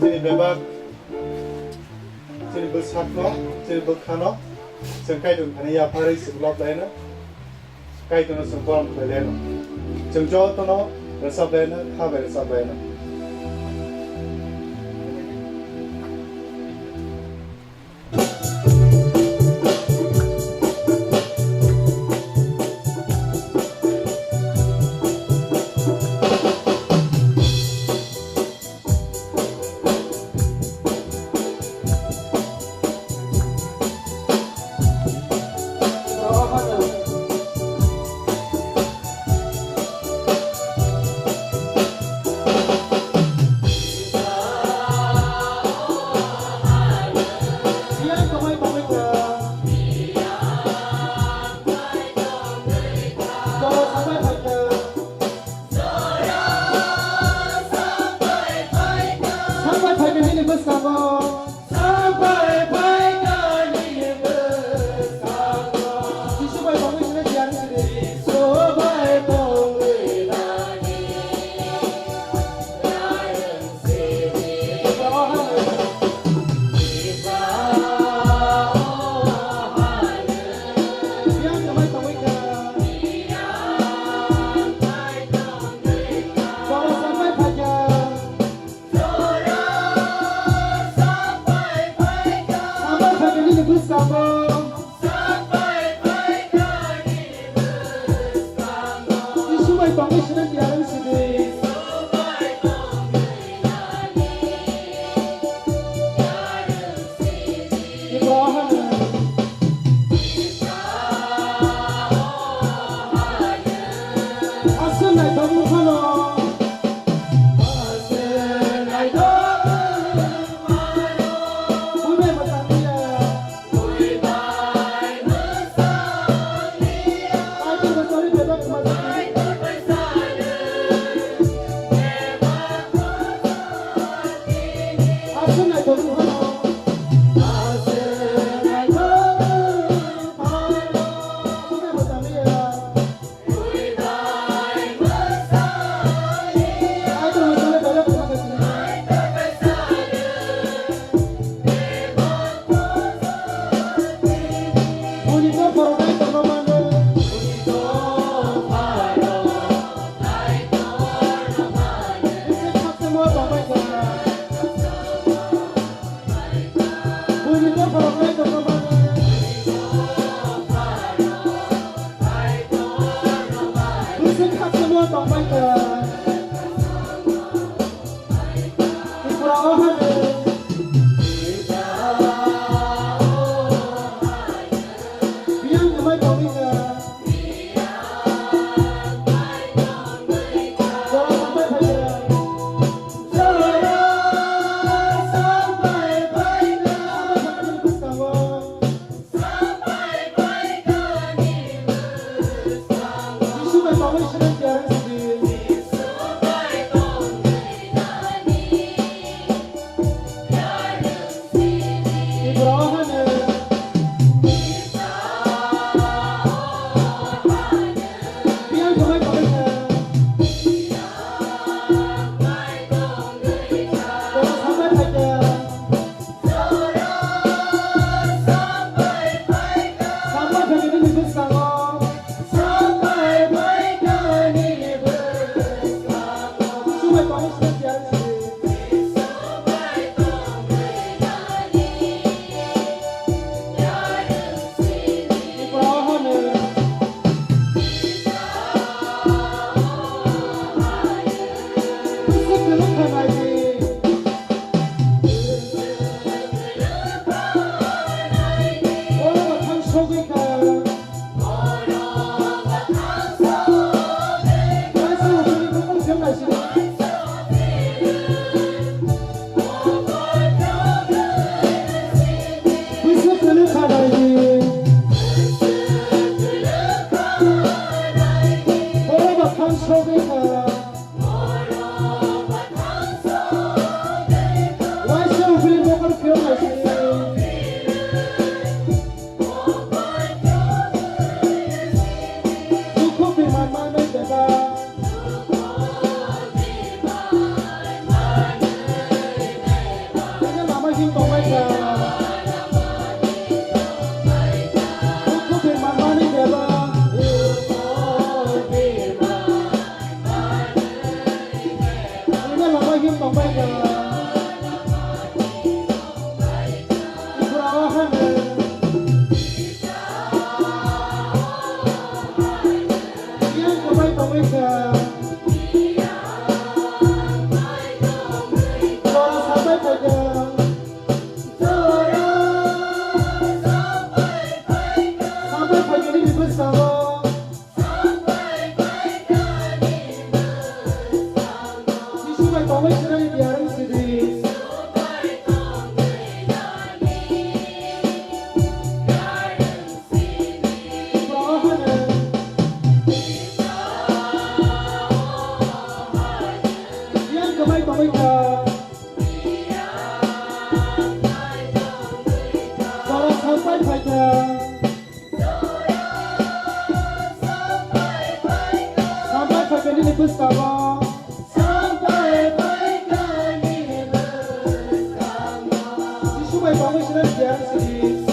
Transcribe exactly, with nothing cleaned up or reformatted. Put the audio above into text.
Chini bebak, chini bwsakno, chini bwkhano, chwng Kaitor thani yapharwi chwng lob laino, Kaitorno chwng borom khlai laino. Chwng jotono rwchap laino, kha bai rwchap laino. Sampai phaikha nini bwskango. Sampai phaikha nini bwskango. Jisu bai tongwi sini tiyar wngsi di. Jisu bai tongwi nani tiyar wngsi di. Jisu bai tongwi kha. Sampai phaikha. Sampai phaikha nini bwskango. Jisu bai tongwi sini tiyar wngsi di. Ibo hano. Aswk naithok wngphano. Aswk naithok wngphano. Buibai mwsang liya. Buibai mwsang liya. Kaitor mwsang liya, bebak mwsang liya. Kaitor mwsang liya, bebak mwsang liya. Aswk naithok wngphano. Aswk naithok wngphano. Buibai mwsang liya. Buini dophano khlai tongma bagwi. Bwswk khakchangma tongbai kha. Tripura o hano. Biyang wngmai tongwi kha. Him tongbaikha. Bukhuk birma manwi bebak. Wngya lama him tongbaikha. Bwrao hano. Yang kwbai tongbaikha. Jora sapai phaikha. Sapai phaikha nini bwskango. Jisu bai tongwi swnani diyarwng sidi. Yang kwbai tongwi kha. Jora sapai phaikha. Sapai phaikha nini bwskango. Jisu bai tongwi swnani diyarwng sidi.